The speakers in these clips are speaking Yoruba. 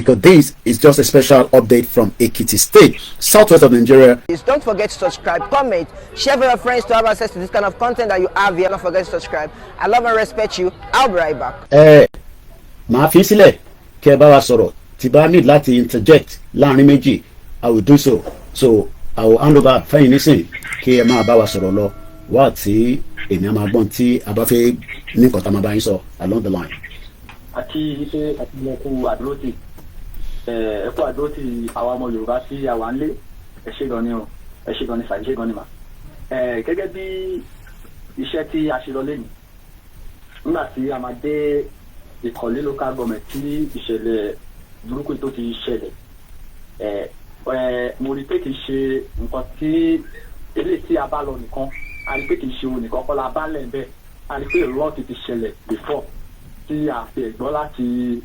Because this is just a special update from Ekiti State, southwest of Nigeria. Please don't forget to subscribe, comment, share with your friends to have access to this kind of content that you have here. Don't forget to subscribe. I love and respect you. I'll be right back. Ẹ màá fi sílẹ̀ kí ẹ bá wa sọ̀rọ̀. Tí bá need láti interject láàrin méjì, I will do so. So I will hand over fẹ́yìn nísìn kí ẹ máa bá wa sọ̀rọ̀ lọ wá, tí èmi á máa gbọ́n tí a bá fẹ́ ní nǹkan tá a máa bá yín sọ along the line. Àti iṣẹ́ àti ẹkú àdúrótì, ẹkú àdúrótì àwa ọmọ Yorùbá tí a wà ń lé. Ẹ ṣé gan ni o, ẹ ṣé gan ni sir, ẹ ṣé gan ni mà. Gẹ́gẹ́ bí iṣẹ́ tí a ṣe lọ lẹ́nu nígbà tí a máa dé Ìkọ̀lé Local Government tí ìṣẹ̀lẹ̀ burúkú tó ti ṣẹlẹ̀, ẹ ẹ mo rí i pé kì í ṣe nǹkan tí eléyìí tí a bá lọ nìkan. A rí i pé kì í ṣe òun nìkan kọ́ la bá lẹ̀ bẹ́ẹ̀. A rí i pé a lot ti ṣẹlẹ̀ before tí a fi ẹ̀gbọ́ láti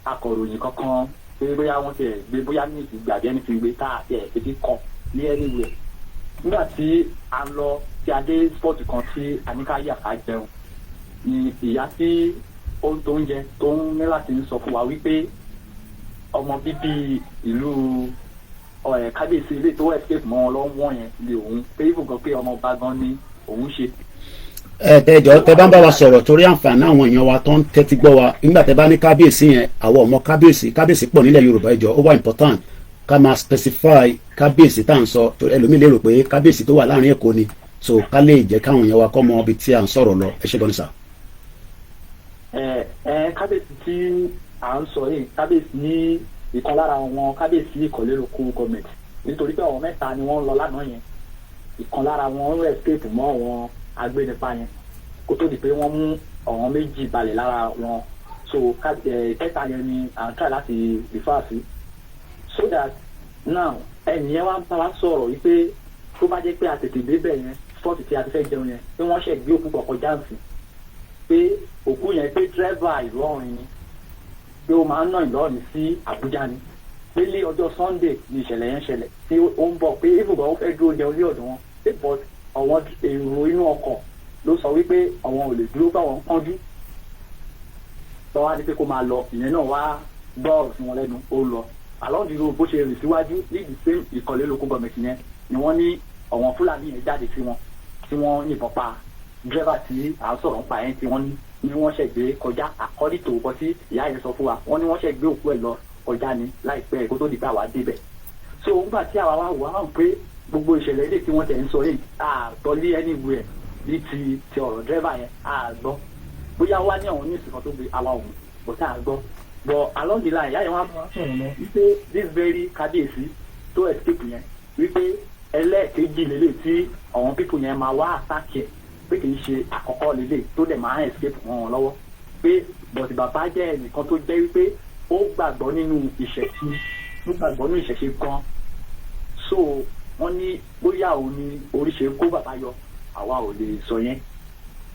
akọ̀ròyìn kankan pé bóyá wọ́n ti ẹ̀ gbé, bóyá ní ìgbà bí ẹni fi gbé tá a fi ẹ̀ fi kọ ní anywhere. Nígbà tí a lọ, tí a dé spot kan tí a ní ká yà ká jẹun, ni ìyá tí ó ń tó oúnjẹ tó ń ní láti sọ fún wa wípé ọmọ bíbí ìlú kábíyèsí ilé tó escape mọ́ wọn lọ́wọ́ yẹn ni òun, pé ibùgàn pé ọmọ ọba gan ni òun ṣe. Ẹ tẹjọ tẹ bá ń bá wa sọ̀rọ̀, torí àǹfààní àwọn èèyàn wa tó ń tẹ́tí gbọ́ wa, nígbà tẹ bá ní kábíyèsí yẹn, àwọn ọmọ kábíyèsí, kábíyèsí pọ̀ nílẹ̀ Yorùbá. Ìjọ ó wà important ká máa specify kábíyèsí tá à ń sọ, torí ẹlòmíì lérò pé kábíyèsí tó wà láàrin Èkó ni. So ká lè jẹ́ káwọn èèyàn wa kọ́ mọ ibi tí à ń sọ̀rọ̀ lọ. Ẹ ṣé gan ni sir. Ẹ ẹ kábíyèsí tí à ń sọ yìí, kábíyèsí ní ìkan lára àwọn kábíyèsí Ìkọ̀lé Local Government, nítorí pé àwọn mẹ́ta ni wọ́n lọ lánàá yẹn. Ìkan lára wọn ń escape mọ́ àwọn agbénipa yẹn kó tó di pé wọ́n mú àwọn méjì balẹ̀ lára wọn. So kẹta yẹn ni à ń try láti refer sí. So that now, ẹnì yẹn wá ń bá wa sọ̀rọ̀ wípé tó bá jẹ́ pé a tètè débẹ̀ yẹn, spot tí a ti fẹ́ jẹun yẹn, pé wọ́n ṣẹ̀ gbé òkú kọ̀ọ̀kan jáǹsì, pé òkú yẹn, pé dírẹ́fà Ìlọrin ni, pé ó máa ń ná Ìlọrin sí Àbújá ni, pé lé ọjọ́ Sunday ni ìṣẹ̀lẹ̀ yẹn ṣẹlẹ̀ tí ó ń bọ̀, pé ibùgbọ́ ó fẹ́ dúró jẹun lé ọ̀dọ̀ wọn, pé but àwọn èrò inú ọkọ̀ ló sọ wípé àwọn ò lè dúró, báwọn ń kánjú lọ́wọ́ á ní pé kó máa lọ. Ìyẹn náà wá gbọ́ ọ̀rọ̀ sí wọn lẹ́nu, ó lọ along the road. Bó ṣe rìn síwájú ní the same Ìkọ̀lé Local Government yẹn ni wọ́n ní àwọn Fúlàní yẹn jáde sí wọn, tí wọ́n yìnbọn pa dírẹ́fà tí à ń sọ̀rọ̀ nípa yẹn, tí wọ́n ní ní wọ́n ṣẹ̀ gbé kọjá. According to nǹkan tí ìyá yẹn sọ fún wa, wọ́n ní wọ́n ṣẹ̀ gbé òkú ẹ̀ lọ kọjá ni láìpẹ́ kó tó di pé àwa débẹ̀. So nígbà tí àwa wá wò á hàn pé gbogbo ìṣẹ̀lẹ̀ ilé tí wọ́n tẹ̀ ń sọ yìí, àgbọ́ lé anywhere ní ti ti ọ̀rọ̀ dírẹ́fà yẹn, àgbọ́ bóyá wá ní àwọn news kan tó gbé àwa òun kò tá a gbọ́. But along the line, ìyá yẹn wá sọ̀rọ̀ lọ wípé this very kábíyèsí tó escape yẹn, wípé ẹlẹ́ẹ̀kejì lélẹ̀ tí àwọn people yẹn máa wá attack ẹ̀, pé kì í ṣe àkọ́kọ́ lélẹ̀ tó dẹ̀ máa escape wọn lọ́wọ́, pé but bàbá jẹ́ ẹnìkan tó jẹ́ wípé ó gbàgbọ́ nínú ìṣẹ̀ṣe, ó gbàgbọ́ nínú ìṣẹ̀ṣe gan. So wọ́n ní bóyá òun ni orí ṣe kó bàbá yọ, àwa ò lè sọ yẹn.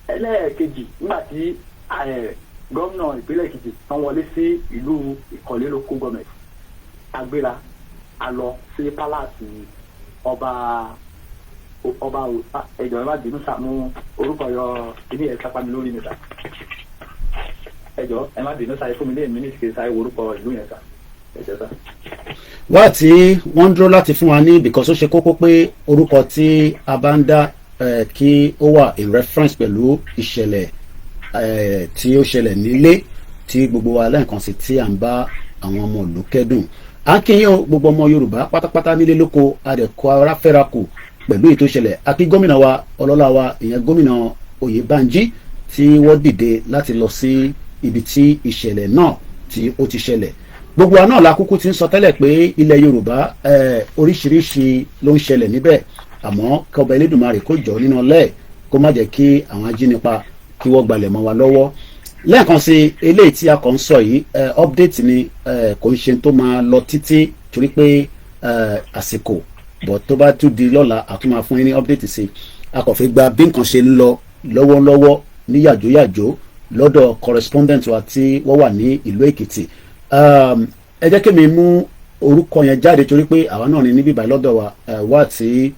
Ẹlẹ́ẹ̀kejì, nígbà tí gómìnà ìpínlẹ̀ Èkìtì tán wọlé sí ìlú Ìkọ̀lé Local Government, agbéra a lọ sí palace ọba. Ọba ẹjọ, ẹ má bínú, sàmú orúkọ yọ kíní ẹ sápá mi lórí mi sir. Ẹjọ, ẹ má bínú, sáré fún mi ní èmi ní ìsìnkè sáré orúkọ ìlú yẹn sir, ẹjọ sir. Wá tí wọ́n ń dúró láti fún wa ní, because ó ṣe kókó pé orúkọ tí a bá ń dá kí ó wà in reference pẹ̀lú ìṣẹ̀lẹ̀ tí ó ṣẹlẹ̀ nílé tí gbogbo wa lẹ́ẹ̀kan sí tí à ń bá àwọn ọmọ ìlú kẹ́dùn. À ń kí yín o, gbogbo ọmọ Yorùbá pátápátá nílé lóko, adẹ̀kọ́ ara fẹ́ra kù pẹ̀lú èyí tó ṣẹlẹ̀. Akí gómìnà wa ọlọ́lá wa, ìyẹn Gómìnà Oyèbánjí, tí wọ́n dìde láti lọ sí ibi tí ìṣẹ̀lẹ̀ náà tí ó ti ṣẹlẹ̀. Gbogbo wa náà la kúkú ti ń sọ tẹ́lẹ̀ pé ilẹ̀ Yorùbá, oríṣiríṣi ló ń ṣẹlẹ̀ níbẹ̀. Àmọ́ kọba Elédùmarè kó jọ nínú ọlẹ́, kó má jẹ́ kí àwọn ajínipa kí wọ́n gbalẹ̀ mọ́ wa lọ́wọ́. Lẹ́ẹ̀kan sí, eléyìí tí a kàn ń sọ yìí, update ni, kò ń ṣe tó máa lọ títí torí pé àsìkò bọ̀. Tó bá tún di lọ́la, a tún máa fún yín ní update sí. A kò fi gba bí nǹkan ṣe ń lọ lọ́wọ́lọ́wọ́ ní yàjóyàjó lọ́dọ̀ correspondent wa tí wọ́n wà ní ìlú Èkìtì. Ẹ jẹ́ kí mi mú orúkọ yẹn jáde torí pé àwa náà ní níbí báyìí lọ́dọ̀ wa wá tí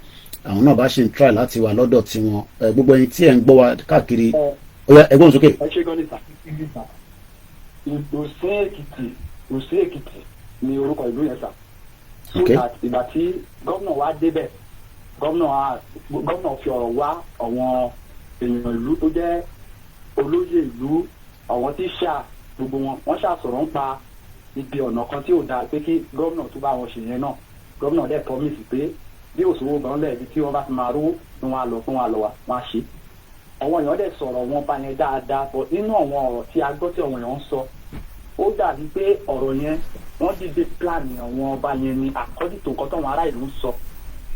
àwọn náà bá ṣe ń try láti wà lọ́dọ̀ tiwọn. Gbogbo ẹ̀yin tí ẹ̀ ń gbọ́ wa káàkiri, ó yá, ẹ gbóhùn sókè. Ẹ ṣe gan ní sir. Ìtòsí Èkìtì. Òsì Èkìtì ní orúkọ ìlú yẹn sà. So that ìgbà tí gómìnà wa débẹ̀, gómìnà fi ọ̀rọ̀ wá àwọn èèyàn ìlú tó jẹ́ olóyè ìlú, àwọn tíṣà, gbogbo wọn, wọ́n ṣàṣọ̀rọ̀ ń pa ibi ọ̀nà kan tí ò dáa pé kí gómìnà tó bá wọn ṣe yẹn náà. Gómìnà dẹ̀ promise pé bí òṣòwò gan lẹ́ẹ̀bi tí wọ́n bá fi máa rówó ní wọ́n á lọ fún wọn á lọ wá wọ́n á ṣe. Àwọn èèyàn dẹ̀ sọ̀rọ̀ wọn bá yẹn dáadáa, but nínú àwọn ọ̀rọ̀ tí a gbọ́ tí àwọn èèyàn ń sọ, ó dàbí pé ọ̀rọ̀ yẹn, wọ́n dìde plan àwọn ọba yẹn ni, according to nǹkan táwọn ará ìlú ń sọ,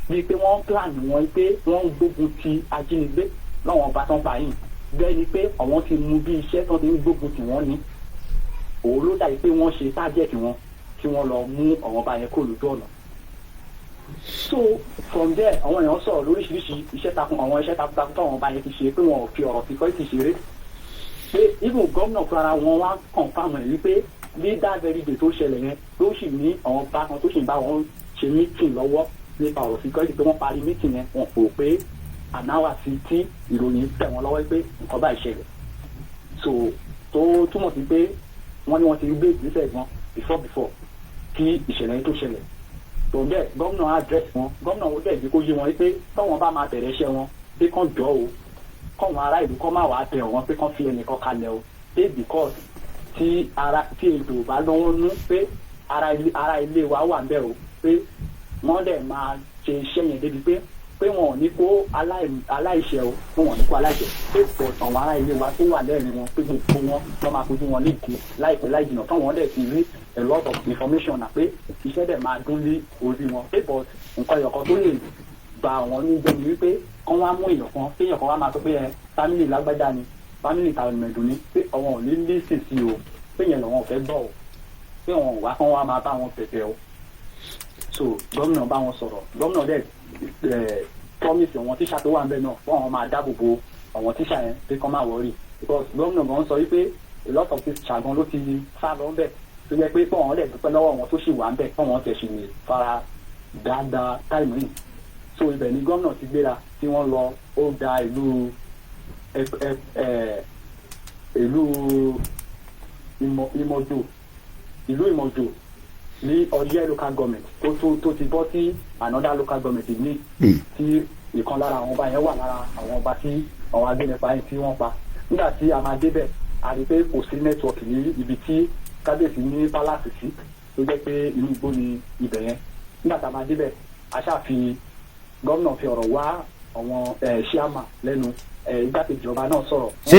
bíi pé wọ́n plan wọn pé wọ́n ń gbógun ti ajínigbé láwọn ọba tán pa yìí, bẹ́ẹ̀ ni pé àwọn ti mú bí iṣẹ́ tó ti ń gbógun tì wọ́n ní. Òun ló dàbí pé wọ́n ṣe target wọn tí wọ́n lọ mú àwọn ọba yẹn kó lójú ọ̀nà. So from there, àwọn èèyàn sọ̀rọ̀ lóríṣiríṣi iṣẹ́ takun, àwọn iṣẹ́ takuntakun táwọn ọba yẹn ti ṣe, pé wọn ò fi ọ̀rọ̀ security ṣeré, pé even gómìnà fúnra wọn wá confirm ẹ̀ wípé ní that very day tó ṣẹlẹ̀ yẹn, tó sì ní àwọn ọba kan tó sì ń bá wọn ṣe meeting lọ́wọ́ nípa ọ̀rọ̀ security, pé wọ́n parí meeting yẹn, wọn kò pé ànáwà sí tí ìròyìn tẹ̀ wọ́n lọ́wọ́ pé nǹkan báyìí ṣẹlẹ̀. So tó túmọ̀ sí pé wọ́n ní wọ́n ti gbé ìgbésẹ̀ gan before kí ìṣẹ̀lẹ̀ yẹn tó ṣẹlẹ̀. Tó bẹ́ẹ̀, gómìnà address wọn, gómìnà wọn dẹ̀ jẹ́ kó yé wọn pé tọ́wọ́n bá máa bẹ̀rẹ̀ iṣẹ́ wọn, pé kán jọ o, kọ́wọn ará ìlú kọ́ máa wàá bẹ̀ wọ́n pé kán fi ẹnìkan kalẹ̀ o, pé because tí ara tí èdè ò bá lọ́wọ́ nú, pé ara ilé wa wà ńbẹ̀ o, pé wọ́n dẹ̀ máa ṣe iṣẹ́ yẹn débi pé wọn ò ní kó aláìṣẹ̀ o, pé wọn ò ní kó aláìṣẹ̀, pé but àwọn ará ilé wa tó wà lẹ́rìn wọn, pé gbogbo wọn lọ́ máa fojú wọn léde láìpẹ́ láì jìnnà, táwọn dẹ̀ ti rí a lot of information na, pé iṣẹ́ dẹ̀ máa dún lé orí wọn, pé but nǹkan ẹ̀yọ̀kan tó lè ba àwọn ní jẹ́ ni wípé kán wá mú èèyàn kan, kéèyàn kan wá máa sọ pé ẹ family lágbájá ni, family tàmẹ̀dùn ni, pé àwọn ò ní lísì sí o, pé yẹn làwọn ò fẹ́ gbọ́ o, pé àwọn ò wá kán wá máa bá wọn pẹ̀pẹ̀ o. So gómìnà bá wọn sọ̀rọ̀, gómìnà dẹ̀ promise àwọn tíṣà tó wà níbẹ̀ náà fún àwọn máa dáàbò bo àwọn tíṣà yẹn, pé kán má worry, because gómìnà gan sọ wípé a lot of teachers gan ló ti sá lọ ńbẹ̀, tó jẹ́ pé fún àwọn dẹ̀ dúpẹ́ lọ́wọ́ àwọn tó sì wà ńbẹ̀, fún àwọn tẹ̀ sì lè fara dáadáa time yìí. So ibẹ̀ ni gómìnà ti gbéra tí wọ́n lọ. Ó da ìlú ìlú Ìmọ̀jò, ìlú Ìmọ̀jò ní Ọyẹ́ local government, tó ti bọ́ sí another local government ní tí ìkan lára àwọn ọba yẹn wà lára àwọn ọba tí àwọn agbẹnipa yẹn tí wọ́n pa. Nígbà tí a máa débẹ̀, a rí i pé kò sí network ní ibi tí kábíyèsí ní palace sí, tó jẹ́ pé inú igbó ni ibẹ̀ yẹn. Nígbà tá a máa débẹ̀, a ṣáà fi gómìnà fi ọ̀rọ̀ wá àwọn chairman lẹ́nu, igbákejì ọba náà sọ̀rọ̀. Ṣé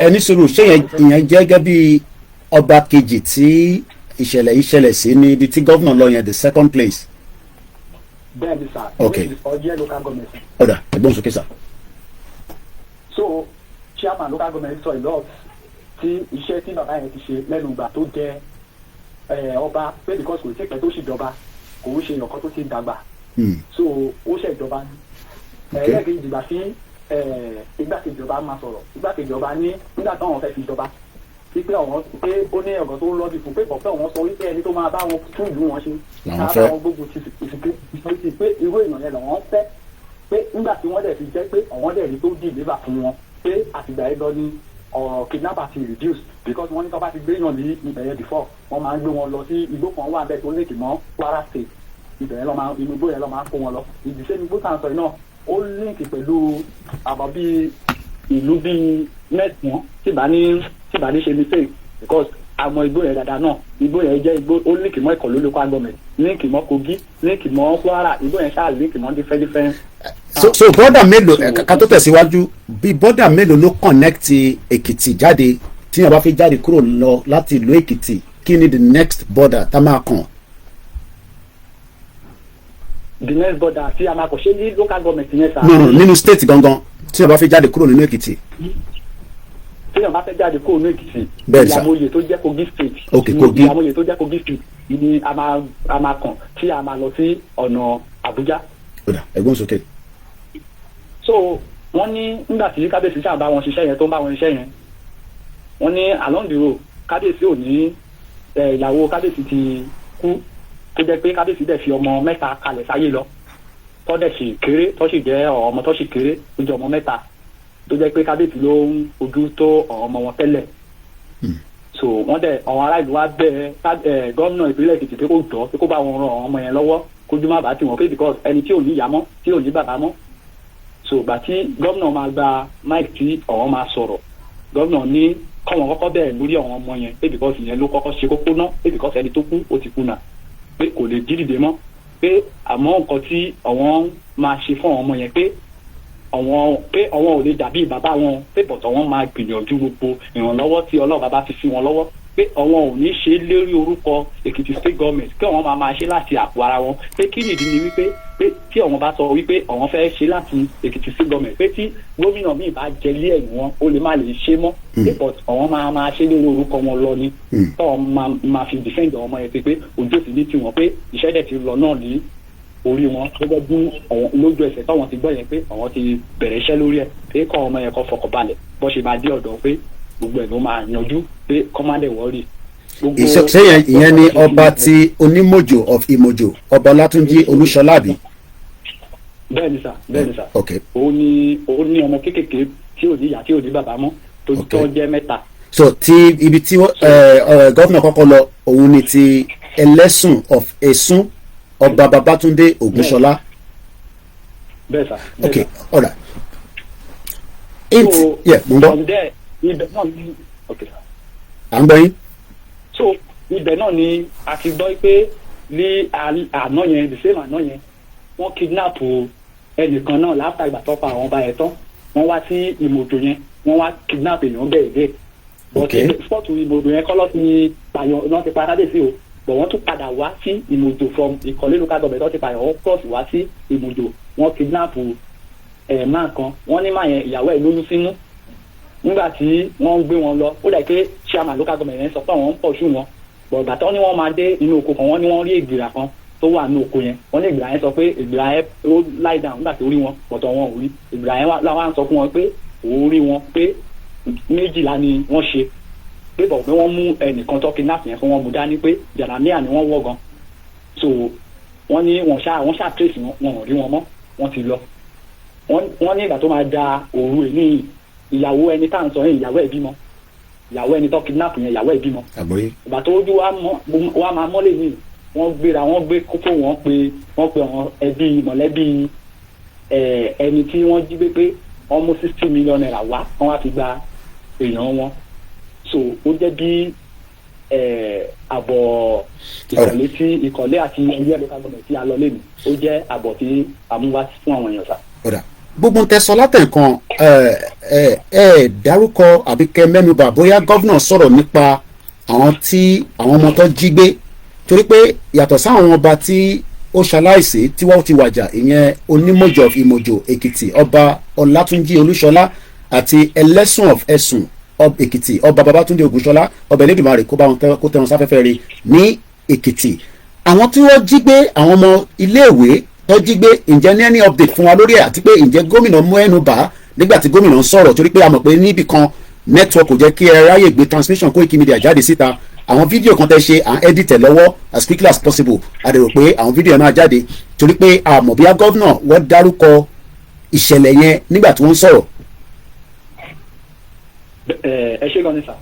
ẹ ní sùúrù, ṣé ìyẹn jẹ́ gẹ́gẹ́ bí ọba kejì tí ìṣẹ̀lẹ̀ yìí ṣẹlẹ̀ sí ní ibi tí gómìnà lọ yẹn, the second place? Bẹ́ẹ̀ ni sà. Ọyẹ́ local government. Ó dáa, ẹ̀gbọ́n sókè sà. So chairman local government sọ a lot tí iṣẹ́ tí bàbá yẹn ti ṣe lẹ́nu ìgbà tó jẹ ọba, pé because kò tí pẹ́ tó ṣèjọba, kò ń ṣe èèyàn kan tó ti dàgbà. So ó ṣèjọba ní ẹlẹ́ẹ̀kejì. Ìgbà tí igbákejì ọba máa sọ̀rọ̀, igbákejì ọba ní nígbà táwọn fẹ́ fi jọba, wípé àwọn pé ó ní ọ̀gá tó ń lọ́bì fún, pé bọ̀pẹ́ àwọn sọ wípé ẹni tó máa bá wọn tún ìlú wọn ṣe, Làwọn tá fẹ́. bá wọn gbógun ti ìsìnkú, pé irú èèyàn yẹn làwọn fẹ́, pé nígbà tí wọ́n dẹ̀ fi jẹ́ pé àwọn dẹ̀ rí tó deliver fún wọn, pé àtìgbà yẹn lọ ní ọ̀rọ̀ kidnapper ti reduce, because wọ́n ní tó bá ti gbé yàn ní ibẹ̀ yẹn before, wọ́n máa ń gbé wọn lọ sí igbó kan wà bẹ́ẹ̀ tó link mọ́ Kwara State. Ibẹ̀ yẹn lọ́ máa, inú igbó yẹn lọ́ máa ń kó wọn lọ. Ìdíṣẹ́ ní igbó tá à ń sọ yìí náà, ó link pẹ̀lú àbọ̀ bíi ìlú bíi mẹ́sàn-án, tí bá ní ṣe mistake, because àmọ́ igbó yẹn dáadáa náà. Igbó yẹn jẹ́ igbó ó link mọ́ Ìkọ̀lé local government, link mọ́ Kogi, link mọ́ Kwara. Igbó yẹn ṣáà link mọ́ different different. So border mélòó, ká tó tẹ̀síwájú, bí border mélòó ló connect Èkìtì jáde? Tí yàrá bá fi jáde kúrò lọ láti ìlú Èkìtì, kí ni the next border tá máa kàn? The next border tí a máa kọ̀, ṣé ní local government yẹn sà? No, nínú state gangan, tí yàrá bá fi jáde kúrò nínú Èkìtì. Tí yàrá bá fẹ́ jáde kúrò ní Èkìtì, Bẹ́ẹ̀ sà. Ìyàmóye tó jẹ́ Kogi State. Kogi. Ìyàmóye tó jẹ́ Kogi State ni a máa kàn tí a máa lọ sí ọ̀nà Àbújá. Ó dáa, ẹ̀gbọ́n sókè. So wọ́n ní nígbà tí kábíyèsí ṣáà bá wọn ṣiṣẹ́ yẹn, tó ń bá wọn ṣiṣẹ́ yẹn, wọ́n ní along the road, kábíyèsí ò ní ìyàwó kábíyèsí ti kú, tó jẹ́ pé kábíyèsí dẹ̀ fi ọmọ mẹ́ta kalẹ̀ sáyé lọ, tó dẹ̀ sì kéré, tó sì jẹ́ ọmọ tó sì kéré, tó jẹ́ ọmọ mẹ́ta, tó jẹ́ pé kábíyèsí ló ń ojú tó ọmọ wọn tẹ́lẹ̀. So So wọ́n dẹ̀, àwọn ará ìlú wa bẹ̀ ẹ gómìnà ìpínlẹ̀ Èkìtì pé kó jọ, pé kó bá wọn ran àwọn ọmọ yẹn lọ́wọ́, kójú má bàa tì wọ́n, pé because ẹni tí ò ní ìyá mọ́, tí ò ní bàbá mọ́. So ìgbà tí gómìnà máa gba mic tí àwọn máa sọ̀rọ̀, gómìnà ní kọ́wọn kọ́kọ́ bẹ̀rẹ̀ lórí àwọn ọmọ yẹn, pé because ìyẹn ló kọ́kọ́ ṣe kókó ná, pé because ẹni tó kú, ó ti kú nà, pé kò lè jí dìde mọ́, pé àmọ́ nǹkan tí àwọn máa ṣe fún àwọn ọmọ yẹn, pé àwọn ò lè dàbí bàbá wọn, pé but àwọn máa gbìyànjú gbogbo ìrànlọ́wọ́ tí Ọlọ́run bàbá fi sí wọn lọ́wọ́, pé àwọn ò ní ṣe lérí orúkọ Èkìtì State Government, pé àwọn máa máa ṣe láti àpò ara wọn. Pé kí nìdí ni wípé pé tí àwọn bá sọ wípé àwọn fẹ́ ṣe láti Èkìtì State Government, pé tí gómìnà míì bá jẹ lé ẹ̀yìn wọn, ó lè má lè ṣe mọ́, pé but àwọn máa máa ṣe lórí orúkọ wọn lọ ni, táwọn máa fi defend àwọn ọmọ yẹn, pé ojú òsì ní tiwọn, pé iṣẹ́ dẹ̀ ti lọ náà ní orí wọn, gẹ́gẹ́ bí àwọn lójú ẹsẹ̀ táwọn ti gbọ́ yẹn pé àwọn ti bẹ̀rẹ̀ iṣẹ́ lórí ẹ̀, pé kọ́ ọmọ yẹn kọ́ fọkàn balẹ̀, bó ṣe máa dé ọ̀dọ̀, pé gbogbo ẹ̀ ló máa yanjú, pé kọ́ má dẹ̀ worry. Ṣé ìyẹn ni ọba ti Onímọ̀jò of Ìmọ̀jò, Ọba Ọlátúnjí Olúṣọlá, àbí? Bẹ́ẹ̀ni sà, bẹ́ẹ̀ni sà. Òun ní ọmọ kéékèèké tí ò ní ìyá, tí ò ní bàbá mọ́, tó jẹ́ 3. So ti ibi tí gómìnà kọ́kọ́ lọ, òun ni ti Ẹlẹ́sùn of Ẹ̀sùn, Ọba Babátúndé Ògúnṣọlá. Bẹ́ẹ̀ sà. Ok, alright. So yeah, mo ń gbọ́. From there, ibẹ̀ náà ni, ok sir. À ń gbọ́ yín. So ibẹ̀ náà ni a ti gbọ́ pé ní àná yẹn, the same àná yẹn, wọ́n kidnap ẹnìkan náà láfta ìgbà tó pa àwọn ọba yẹn tán. Wọ́n wá sí Ìmọ̀jò yẹn, wọ́n wá kidnap èèyàn bẹ́ẹ̀ bẹ́ẹ̀. But spot Ìmọ̀jò yẹn kọ́ lọ́ ti pààyàn lọ́ ti pa kábíyèsí o, but wọ́n tún padà wá sí Ìmọ̀jò from Ìkọ̀lé Local Government tó ti pààyàn. Wọ́n cross wá sí Ìmọ̀jò, wọ́n kidnap ẹ̀ máa kan. Wọ́n ní máa yẹn, ìyàwó ẹ̀ lóyún sínú. Nígbà tí wọ́n ń gbé wọn lọ, ó dà pé chairman local government yẹn sọ pé àwọn ń pọ̀ sí wọn, but ìgbà tó ní wọ́n máa dé inú oko kan, wọ́n ní wọ́n rí ègbìrà kan tó wà ní oko yẹn. Wọ́n ní ègbìrà yẹn sọ pé ègbìrà yẹn ó lie down nígbà tó rí wọn, but wọn ò rí ègbìrà yẹn. Wá ń sọ fún wọn pé òun rí wọn, pé 12 ni wọ́n ṣe, pé bọ̀ pé wọ́n mú ẹnìkan tó kidnap yẹn fún wọn, mú dání, pé jàlámíà ni wọ́n wọ̀ gan. So wọ́n ní wọ́n ṣáà trace wọn, wọn ò rí wọn mọ́, wọ́n ti lọ. Wọ́n ní ìgbà tó máa da òru ẹ̀ ní, ìyàwó ẹni tá à ń sọ yẹn, ìyàwó ẹ̀ bímọ. Ìyàwó ẹni tó kidnap yẹn, ìyàwó ẹ̀ bímọ. Àgbọ́yé. Ìgbà tó ojú wa mọ́ wa máa mọ́lẹ̀ ní, wọ́n gbéra, wọ́n gbé kókó, wọ́n pe àwọn ẹbí mọ̀lẹ́bí ẹni tí wọ́n jí gbé, pé wọ́n mú ₦60 million wá, wọ́n wá fi gba èèyàn wọn. So ó jẹ́ bí àbọ̀ Ìkọ̀lé tí Ìkọ̀lé àti ẹgbẹ́ local government tí a lọ lẹ́nu, ó jẹ́ àbọ̀ tí a mú wá fún àwọn èèyàn sá. Ọ̀dà, gbogbo ń tẹ̀sán látẹ̀kan, ẹ ẹ ẹ dárúkọ àbí kẹ mẹ́nubà bóyá governor sọ̀rọ̀ nípa àwọn tí àwọn ọmọ tó jí gbé, torí pé yàtọ̀ sáwọn ọba tí ó ṣaláìsí tí wọ́n ti wàjà, ìyẹn Onímọ̀jọ̀ of Ìmọ̀jò Èkìtì, Ọba Ọlátúnjí Olúṣọlá, àti Ẹlẹ́sùn of Ẹ̀sùn of Èkìtì, Ọba Babátúndé Ògúnṣọlá, ọba Elédùmarè kó bá wọn kó tẹ́ wọn sáfẹ́fẹ́ rí ní Èkìtì, àwọn tí wọ́n jí gbé, àwọn ọmọ iléèwé tó jí gbé, ǹjẹ́ ní any update fún wa lórí ẹ̀, àti pé ǹjẹ́ gómìnà mú ẹnu bà nígbà tí gómìnà ń sọ̀rọ̀? Torí pé a mọ̀ pé níbì kan network kò jẹ́ kí ẹ ráyè gbé transmission Koiki Media jáde síta. Àwọn fídíò kan tẹ́ ṣe, à ń edit ẹ̀ lọ́wọ́ as quickly as possible. A dẹ̀ rò pé àwọn fídíò yẹn máa jáde, torí pé a mọ̀ bí governor wọ́n dárúkọ ìṣẹ̀lẹ̀ yẹn nígbà tí wọ́n ń sọ̀rọ̀. Ẹ ṣé gan ni sà.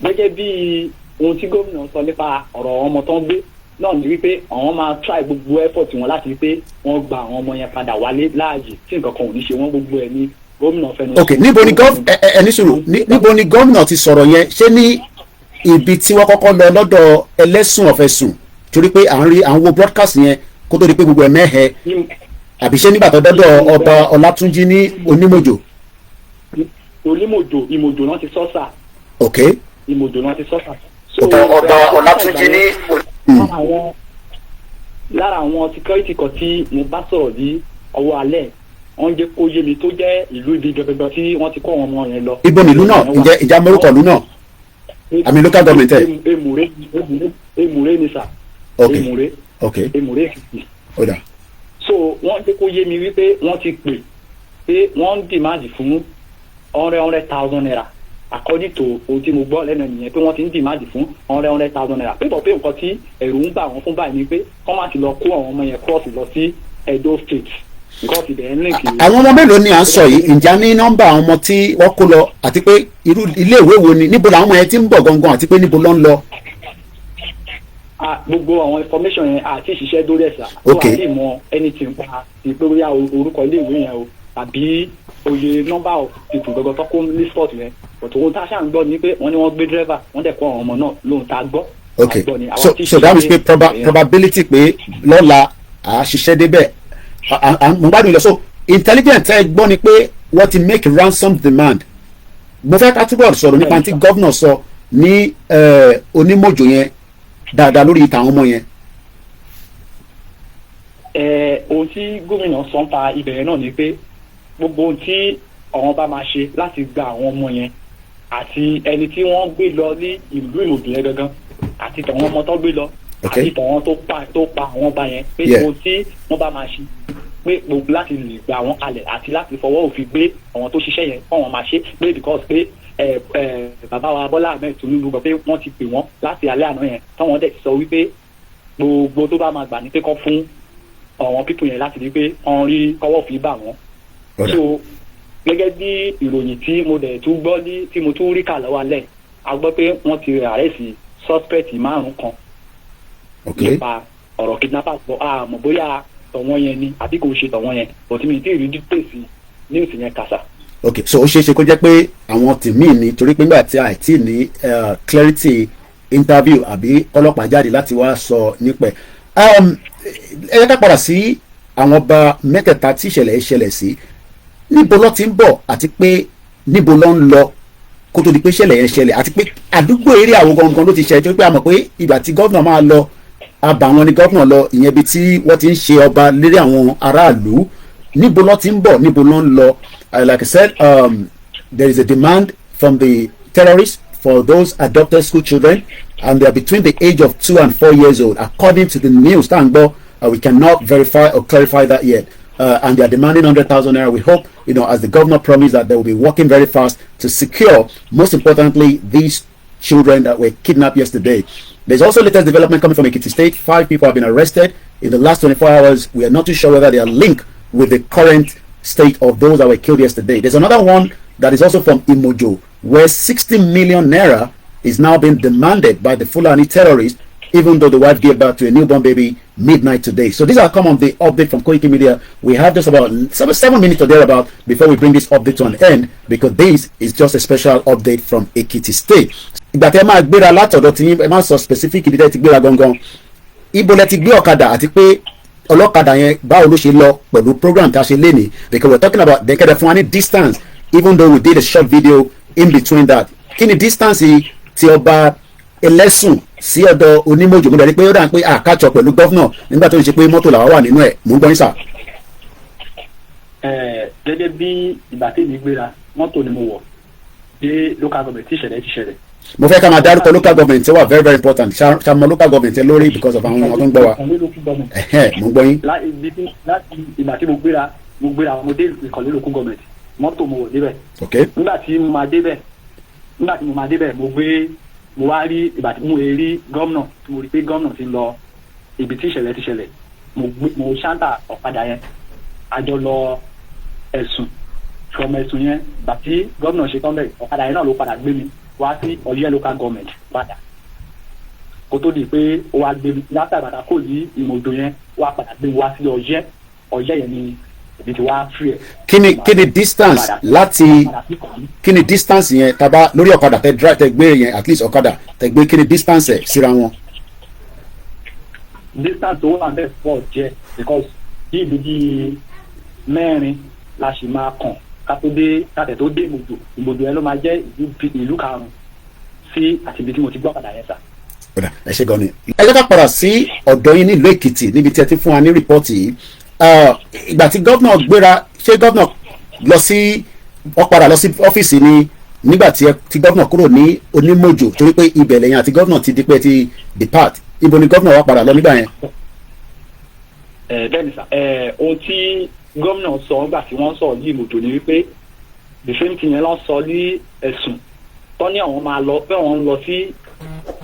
Gẹ́gẹ́ bí ohun tí gómìnà sọ nípa ọ̀rọ̀ ọmọ tó ń gbé náà ni wípé àwọn máa try gbogbo effort wọn láti wípé wọ́n gba àwọn ọmọ yẹn padà wálé láàyè, tí nǹkan kan ò ní ṣe wọ́n. Gbogbo ẹ̀ ní gómìnà fẹnu. Ok, níbo ni gov ẹ ẹ ní sùúrù, níbo ni gómìnà ti sọ̀rọ̀ yẹn? Ṣé ní ibi tí wọ́n kọ́kọ́ lọ lọ́dọ̀ Ẹlẹ́sùn ọ̀fẹ́sùn, torí pé à ń rí, à ń wo broadcast yẹn kó tó di pé gbogbo ẹ̀ mẹ́hẹ, àbí ṣé nígbà tó dọ́dọ̀ Ọba Ọlátúnjí ní Onímọ̀jò? Onímọ̀jò, Ìmọ̀jò náà ti sọ sà. Ìmọ̀jò náà ti sọ sà. Ọba Ọlátúnjí ní. Lára àwọn security kan tí mo bá sọ̀rọ̀ ní ọwọ́ alẹ́, wọ́n jẹ́ kó yé mi tó jẹ́ ìlú ibi gangan tí wọ́n ti kó àwọn ọmọ yẹn lọ. Ibo nílùú náà? Ǹjẹ́ ìjà mórúkọ ìlú náà, àmì local government ẹ̀? Emure, Emure ni sà. Emure. Emure Èkìtì. Ó dà. So wọ́n jẹ́ kó yé mi wípé wọ́n ti pè pé wọ́n ń demand fún ₦100,000. According to ohun tí mo gbọ́ lẹ́nu nìyẹn, pé wọ́n ti ń demand fún ₦100,000, pé bọ̀ pé nǹkan tí ẹ̀rù ń bà wọ́n fún báyìí ni pé kọ́ má ti lọ kó àwọn ọmọ yẹn cross lọ sí Edo State. Because ibẹ̀ ń link. Àwọn ọmọ mélòó ni à ń sọ yìí? Ǹjẹ́ a ní nọ́mbà àwọn ọmọ tí wọ́n kó lọ, àti pé irú iléèwé wo ni, níbo làwọn ọmọ yẹn ti ń bọ̀ gangan, àti pé níbo ló ń lọ? Ah, gbogbo àwọn information yẹn àti ìṣiṣẹ́ dórí ẹ̀sà. Tó àti mọ anything pa ti pé bóyá orúkọ iléèwé yẹn o tàbí oye number of people gbọgbọ tó kó ní spot yẹn, but ohun tá a ṣáà ń gbọ́ ni pé wọ́n ní wọ́n gbé driver, wọ́n dẹ̀ kó àwọn ọmọ náà lóhun tá a gbọ́. Ok. A gbọ́ ni. Àwa So tí so that means pé probability pé lọ́la à á ṣiṣẹ́ débẹ̀, mo gbádùn ilẹ̀. So intelligent ẹ gbọ́ ni pé wọ́n ti make ransom demand. Mo fẹ́ ká túbọ̀ sọ̀rọ̀ nípa tí governor sọ ní Onímọ̀jò yẹn dáadáa lórí ìtàn àwọn ọmọ yẹn. Ohun tí gómìnà sọ ń pa ibẹ̀ yẹn náà ni pé gbogbo ohun tí àwọn bá máa ṣe láti gba àwọn ọmọ yẹn àti ẹni tí wọ́n gbé lọ ní ìlú Ìmọ̀jò yẹn gangan àti tàwọn ọmọ tó gbé lọ àti tàwọn tó pa àwọn ọba yẹn, pé ohun tí wọ́n bá máa ṣe pé gbogbo láti lè gba àwọn kalẹ̀ àti láti fọwọ́ òfin gbé àwọn tó ṣiṣẹ́ yẹn kọ́ wọn máa ṣe, pé because pé ẹ ẹ bàbá wa Bọ́lá Ahmed Tinubu gbọ́ pé wọ́n ti pè wọ́n láti alẹ́ àná yẹn, táwọn dẹ̀ ti sọ wípé gbogbo tó bá máa gbà ní pé kọ́ fún àwọn people yẹn láti rí pé wọ́n rí kọ́wọ́ fi bà wọ́n. Ọ̀dà. So gẹ́gẹ́ bí ìròyìn tí mo dẹ̀ tún gbọ́ ní tí mo tún rí kà lọ́wọ́ alẹ́, a gbọ́ pé wọ́n ti arrest suspect márùn kan nípa ọ̀rọ̀ kidnappers, bọ́ a mọ̀ bóyá tọ̀wọ́n yẹn ni àbí kò ṣe tọ̀wọ́n yẹn, but mi ti rí details news yẹn kà sà. Ok, so ó ṣeé ṣe kó jẹ́ pé àwọn tìmíì ni, torí pé nígbà tí a ti ní clarity interview àbí ọlọ́pàá jáde láti wá sọ nípa ẹ̀. Ẹ jẹ́ ká padà sí àwọn ọba mẹ́tẹ̀ẹ̀ta tí ìṣẹ̀lẹ̀ yìí ṣẹlẹ̀ sí. Níbo ló ti ń bọ̀, àti pé níbo ló ń lọ kó tó di pé ìṣẹ̀lẹ̀ yẹn ṣẹlẹ̀, àti pé àdúgbò eré àwọn gangan ló ti ṣẹlẹ̀? Torí pé a mọ̀ pé ìgbà tí governor máa lọ, abà wọn ni governor lọ, ìyẹn ibi tí wọ́n ti ń ṣe ọba lérí àwọn aráàlú. Níbo ló ti ń bọ̀, níbo ló ń lọ? Like I said, there is a demand from the terrorists for those adopted school children, and they are between the age of 2 and 4 years old, according to the news tá à ń gbọ́. We cannot verify or clarify that yet, and they are demanding 100,000 naira. We hope, as the governor promised, that they will be working very fast to secure, most importantly, these children that were kidnapped yesterday. There's also latest development coming from Ekiti State. Five people have been arrested in the last 24 hours. We are not too sure whether they are linked with the current state of those that were killed yesterday. There's another one that is also from Imojo, where 60 million naira is now being demanded by the Fulani terrorists, even though the wife gave birth to a newborn baby midnight today. So these are come on the update from Koiki Media. We have just about 7 minutes or thereabout before we bring this update to an end, because this is just a special update from Ekiti State. Ìgbà tẹ́ máa gbéra látọ̀dọ̀ tí ẹ máa sọ specific ibi tẹ́ ti gbéra gangan, ibo lẹ ti gbé ọ̀kadà, àti pé ọlọ́kadà yẹn, báwo ló ṣe lọ pẹ̀lú program tá a ṣe lénìí? Because we're talking about dẹ́kẹ́dẹ́ fún wa ní distance, even though we did a short video in between that. Kí ni distance ti ọba Ẹlẹ́sùn sí ọ̀dọ̀ Onímọ̀jò? Mo dẹ̀ rí pé ó dà pé àkàtsọ̀ pẹ̀lú governor nígbà tó ń ṣe pé mọ́tò làwa wà nínú ẹ̀. Mò ń gbọ́ yín sà. Gẹ́gẹ́ bí ìgbà tèmi gbéra, mọ́tò ni mo wọ̀ dé local government tí ìṣẹ̀lẹ̀ ti ṣẹlẹ̀. Mo fẹ́ ká máa dárúkọ local government tí ó wà very very important. Ṣàmọ local government ẹ lórí because of àwọn ọmọ tó ń gbọ́ wa. Ìkànnì local government. Ẹ̀hẹ́n, mò ń gbọ́ yín. Láti ìgbà tí mo gbéra, mo dé Ìkànnì local government, mọ́tò mo wọ̀ débẹ̀. Nígbà tí mo máa débẹ̀, mo gbé, mo wá rí, ìgbà tí mo rí gómìnà, tí mo rí pé gómìnà ti ń lọ ibi tí ìṣẹ̀lẹ̀ ti ṣẹlẹ̀, mo gbé, mo ṣáńtà ọ̀kadà yẹn, a jọ lọ Ẹ̀sùn. From Ẹ̀sùn yẹn, ìgbà tí gómìnà ṣe tán bẹ́ẹ̀, ọ̀kadà yẹn náà ló padà gbé mi wá sí Ọ̀yẹ́ local government padà, kó tó di pé ó wá gbé mi látàgbàdà kò ní Ìmọ̀jò yẹn, ó wá padà gbé mi wá sí Ọ̀yẹ́. Ọ̀yẹ́ yẹn ni èmi ti wá free ẹ̀. Kí ni distance láti, kí ni distance yẹn taba lórí ọ̀kadà tẹ drive, tẹ gbé yẹn, at least ọ̀kadà tẹ gbé, kí ni distance ẹ̀ síra wọn? Distance tó wà bẹ́ẹ̀ pọ̀ jẹ́, because bí ìlú bíi mẹ́rin la sì máa kàn ká tó dé, ká tó dé Ìmọ̀jò. Ìmọ̀jò yẹn ló máa jẹ́ ìlú karùn-ún sí àti ibi tí mo ti gbọ́ ọ̀kadà yẹn sà. Ọ̀dà, ẹ ṣe gan ni. Ẹ jẹ́ ká padà sí ọ̀dọ̀ yín nílùú Èkìtì níbi tí ẹ ti fún wa ní report yìí. Ìgbà tí governor gbéra, ṣé governor lọ sí, wọ́n padà lọ sí ọ́fíìsì ni nígbà tí tí governor kúrò ní Onímọ̀jò? Torí pé ibẹ̀ lẹ́yìn àti governor ti di pé ti depart. Ibo ni governor wá padà lọ nígbà yẹn? Ẹ bẹ́ẹ̀ ni sà. Ohun tí gómìnà sọ nígbà tí wọ́n sọ̀rọ̀ ní Ìmọ̀jò ni wípé the same thing yẹn ló sọ ní Ẹ̀sùn tó ní àwọn máa lọ, pé àwọn ń lọ sí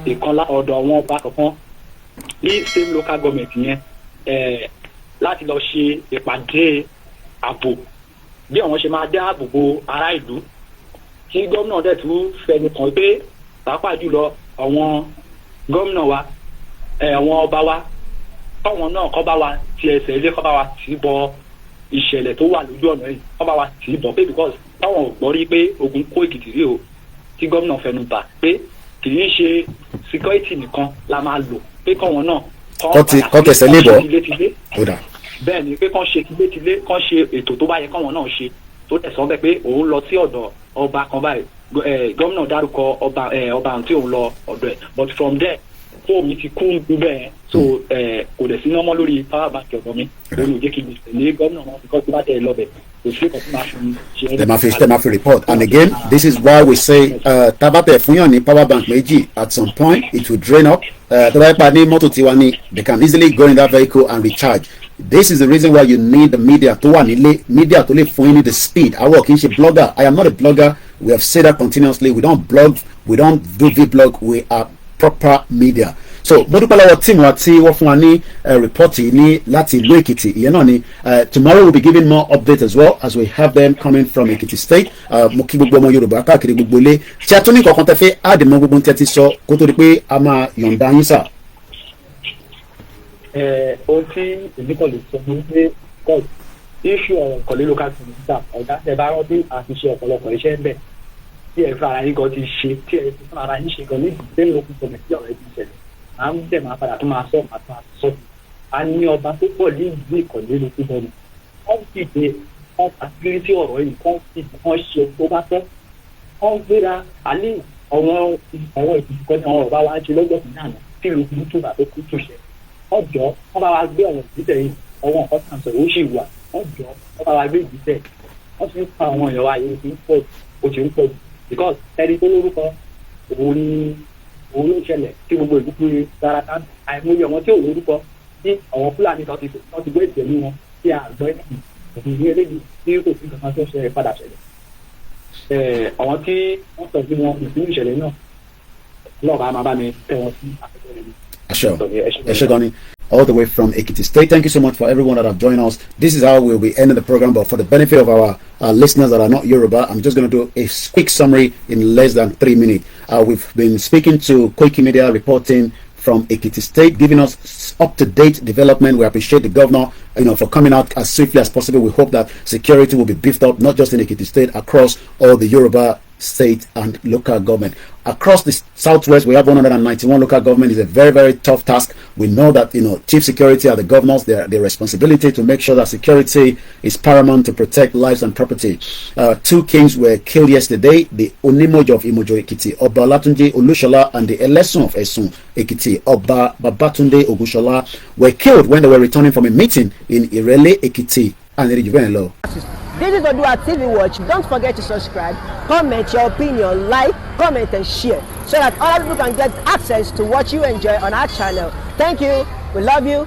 ìkan ọ̀dọ̀ àwọn ọba kankan ní same local government yẹn láti lọ ṣe ìpàdé. Ààbò, bí àwọn ṣe máa dáàbò bo ará ìlú, tí gómìnà dẹ̀ tún fẹnu kàn pé pàápàá jùlọ àwọn gómìnà wa, àwọn ọba wa, káwọn náà kọ́ bá wa ti ẹsẹ̀ ilé, kọ́ bá wa tì í bọ ìṣẹ̀lẹ̀ tó wà lójú ọ̀nà yìí, kọ́ bá wa tì í bọ̀ pé because táwọn ò gbọ́ rí pé ogun kó Èkìtì rí o, tí gómìnà fẹnu bà pé kì í ṣe security nìkan la máa lò, pé kọ́wọn náà Kọ́ tẹsẹ̀ lé bọ̀. Tilétilé. Ó dà. Bẹ́ẹ̀ ni, pé kán ṣe tilétilé, kán ṣe ètò tó bá yẹ kọ́wọn náà ṣe, tó tẹ̀sán bẹ́ẹ̀ pé òun lọ sí ọ̀dọ̀ ọba kan báyìí. Gómìnà dárúkọ ọba, ọba tí òun lọ ọ̀dọ̀ ẹ̀, but from there fóònù mi ti kú bẹ́ẹ̀, so kò dẹ̀ sí nọ́mọ́ lórí power bank ọ̀dọ̀ mi lórí òjé kí n tẹ̀lé gómìnà wọn, because tó bá tẹ̀ lọ bẹ̀, kò sí nǹkan tó máa fi ṣe. Tẹ máa fi report. And again, this is why we say tabatẹ fún yàn ní power bank méjì, at some point it will drain up. Tó bá yẹ pa ní mọ́tò tiwa ni, they can easily go in that vehicle and recharge. This is the reason why you need the media tó wà nílé, media tó lè fún yín ní the speed. Àwọn kì í ṣe blogger. I am not a blogger. We have said that continuously. We don't blog, we don't do vlog, we are proper media. So mo dúpẹ́ lọ́wọ́ team wa tí wọ́n fún wa ní report yìí ní láti ìlú Èkìtì. Ìyẹn náà ni tomorrow we'll be giving more updates as well as we have them coming from Èkìtì State. Mo kí gbogbo ọmọ Yorùbá káàkiri gbogbo ilé. Ṣé a tún ní kankan tẹ́ fẹ́ add mọ́ gbogbo tí a ti sọ kó tó di pé a máa yọ̀ǹda yín sà? Ohun tí èmi kàn lè sọ ni pé court issue ọ̀rọ̀ Ìkọ̀lé local government, ọ̀gá, ẹ bá rántí, àti ṣe ọ̀pọ̀lọpọ̀ iṣẹ́ ń bẹ̀ tí ẹ fún ara yín gan ti ṣe, tí ẹ fún ara yín ṣe gan ní ìdílé local government tí ọ̀rọ̀ ẹ ti ṣẹlẹ̀. À ń dẹ̀ máa padà tó máa sọ, máa tó máa sọ. A ní ọba tó pọ̀ ní ìlú Ìkọ̀lé local government. Wọ́n dìde, wọ́n pàṣírí sí ọ̀rọ̀ yìí, wọ́n fi wọ́n ṣe tó bá fẹ́, wọ́n gbéra àlẹ́ àwọn ìdìbò kan ní àwọn ọba wa ń ṣe lọ́jọ́ kìíní àná tí ìlú kú túbà tó kú túṣẹ. Wọ́n jọ, wọ́n bá wa gbé àwọn ìgbésẹ̀ yìí. Àwọn nǹkan tàn sọ̀rọ̀ ó sì wà. Wọ́n jọ, wọ́n bá wa gbé ìgbésẹ̀. Wọ́n ti ń pa àwọn èèyàn wa yìí, ó ti ń pọ̀, ó ti ń pọ̀ jù, because ẹni tó lórúkọ òun ni òun ló ṣẹlẹ̀ tí gbogbo ìlú pé rárá ká. Àìmọye àwọn tí ò lórúkọ tí àwọn Fúlàní tó ti gbé ìtẹ̀lé wọn tí a gbọ́ òfin ní eléyìí tí kò sí nǹkan tó ṣe padà ṣẹlẹ̀. Àwọn tí wọ́n sọ sí wọn ìpínlẹ̀ ìṣẹ̀lẹ̀ náà lọ́ọ̀bá máa bá mi tẹ̀ wọ́n sí afẹ́fẹ́ rẹ̀. Sure. Ẹ ṣé gan ni, all the way from Ekiti State. Thank you so much for everyone that have joined us. This is how we'll be ending the program, but for the benefit of our listeners that are not Yoruba, I'm just going to do a quick summary in less than 3 minutes. We've been speaking to Koiki Media, reporting from Ekiti State, giving us up-to-date development. We appreciate the governor for coming out as swiftly as possible. We hope that security will be beefed up, not just in Ekiti State, across all the Yoruba state and local government. Across the southwest, we have 191 local government. It's a very, very tough task. We know that chief security are the governors, their responsibility to make sure that security is paramount to protect lives and property. Two kings were killed yesterday: the Onimojo of Imojo Ekiti, Oba Olatunji Olushola, and the Elesun of Esun Ekiti, Oba Babatunde Ogushola, were killed when they were returning from a meeting in Irele Ekiti and Erijuvenlo. This is Odua TV Watch. Don't forget to subscribe, comment your opinion, like, comment, and share so that other people can get access to what you enjoy on our channel. Thank you. We love you.